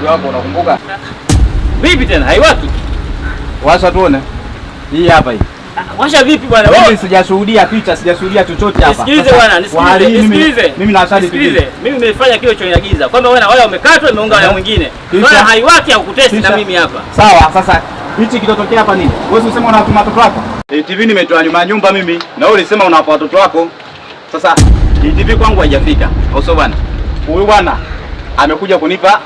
mzigo wako unakumbuka? Vipi tena haiwaki? Washa tuone. Hii hapa hii. Washa vipi bwana? Mimi sijashuhudia picha, sijashuhudia chochote hapa. Nisikilize bwana, nisikilize, nisikilize. Mimi na washa nisikilize. Mimi nimefanya kile ulichoniagiza. Kwamba wewe wale umekatwa umeunga wale mwingine. Wala haiwaki au kutesti na mimi hapa. Sawa, sasa hichi kitotokea hapa nini? Wewe usema unawatuma watoto wako? TV nimetoa nyuma ya nyumba mimi na wewe ulisema unawapa watoto wako. Sasa TV kwangu haijafika. Au sio bwana? Huyu bwana amekuja kunipa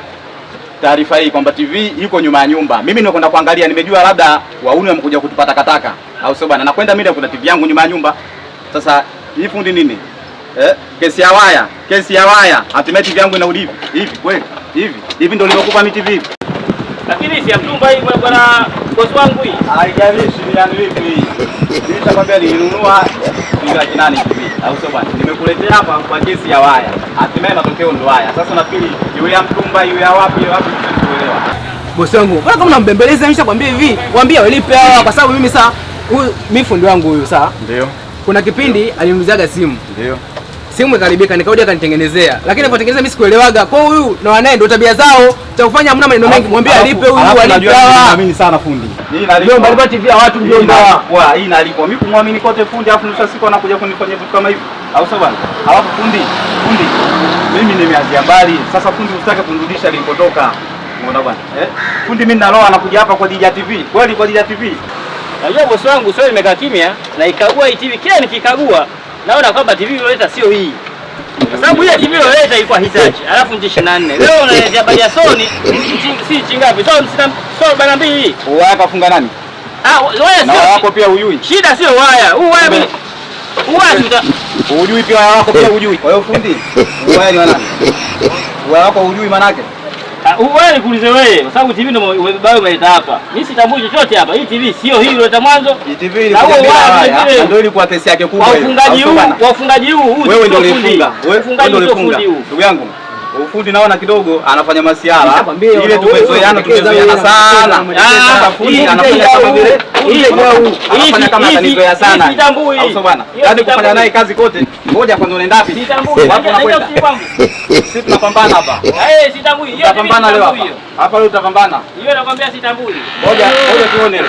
taarifa hii kwamba TV iko nyuma ya nyumba. Mimi nimekwenda kuangalia, nimejua labda wauni wamekuja kutupa takataka. Au sio bwana? Nakwenda mimi kuna TV yangu nyuma ya nyumba. Sasa hii fundi nini? Kesi ya waya, kesi ya waya. Hatimaye TV yangu inarudi hivi. Hivi kweli? Hivi. Hivi ndio nilivyokupa mimi TV. Lakini si ya mtumba hii bwana, bosi wangu hii. Haijalishi ni yani vipi hii. Nilikwambia nilinunua ni laki nane TV. Au sio bwana? Nimekuletea hapa kwa kesi ya waya. Hatimaye matokeo ndo haya. Sasa nafikiri iwe ya mtumba iwe ya wapi iwe wapi kuelewa. Bosi wangu, mbona kama unambembeleza nimeshakwambia hivi? Waambie walipe hawa kwa sababu mimi saa huyu mimi fundi wangu huyu saa. Ndio. Kuna kipindi aliniuziaga simu. Ndio. Simu ikaribika nikaudi akanitengenezea. Lakini alipotengeneza mimi sikuelewaga. Kwa huyu na wanae ndio tabia zao. Cha kufanya hamna maneno mengi. Mwambie alipe huyu alipe hawa. Naamini sana fundi. Hii inalipwa. Mjomba alipa TV ya watu mjomba. Wa hii inalipwa. Mimi kumwamini kote fundi afu nusu siku anakuja kunifanyia vitu kama hivi. Au sio bwana? Alafu fundi, fundi. Mimi nimeanzia mbali. Sasa fundi usitake kunirudisha nilipotoka. Unaona bwana? Fundi mimi naloa anakuja hapa kwa ajili ya TV. Kweli kwa ajili ya TV. Najua bosi wangu sio nimekaa kimya na ikagua hii TV kila nikikagua naona kwamba TV iliyoleta sio hii. Kwa sababu ile TV iliyoleta ilikuwa Hitachi, alafu nchi 24. Leo unaletea habari ya Sony, si chingapi? Sio sio bana mbili. Waya kafunga nani? Ah, waya Na sio. wako pia hujui. Shida sio waya. Huu waya mimi. Huu waya hujui pia waya wako pia hujui. Kwa hiyo fundi, waya ni wa nani? Waya wako hujui manake? Wewe nikuulize wewe, kwa sababu TV ndio wewe umeleta hapa. Mimi sitambui chochote hapa. Hii TV sio hii iliyoleta mwanzo. Hii TV ilikuwa bila waya. Ndio ilikuwa kesi yake kubwa. Wafungaji huu wewe ndio ulifunga. Wewe ndio ulifunga. Ndugu yangu, ufundi naona kidogo anafanya masiara. Ile tumezoeana sana. Sasa fundi anafanya kama vile anafanya kama atanizoea sana. Au sio bwana? Yaani kufanya naye kazi kote. Ngoja kwanza unaenda wapi? Sitambui. Wapi unakwenda? Sisi tunapambana hapa. Eh, sitambui. Hiyo tutapambana leo hapa. Hapa leo tutapambana. Hiyo nakwambia sitambui. Ngoja ngoja tuone.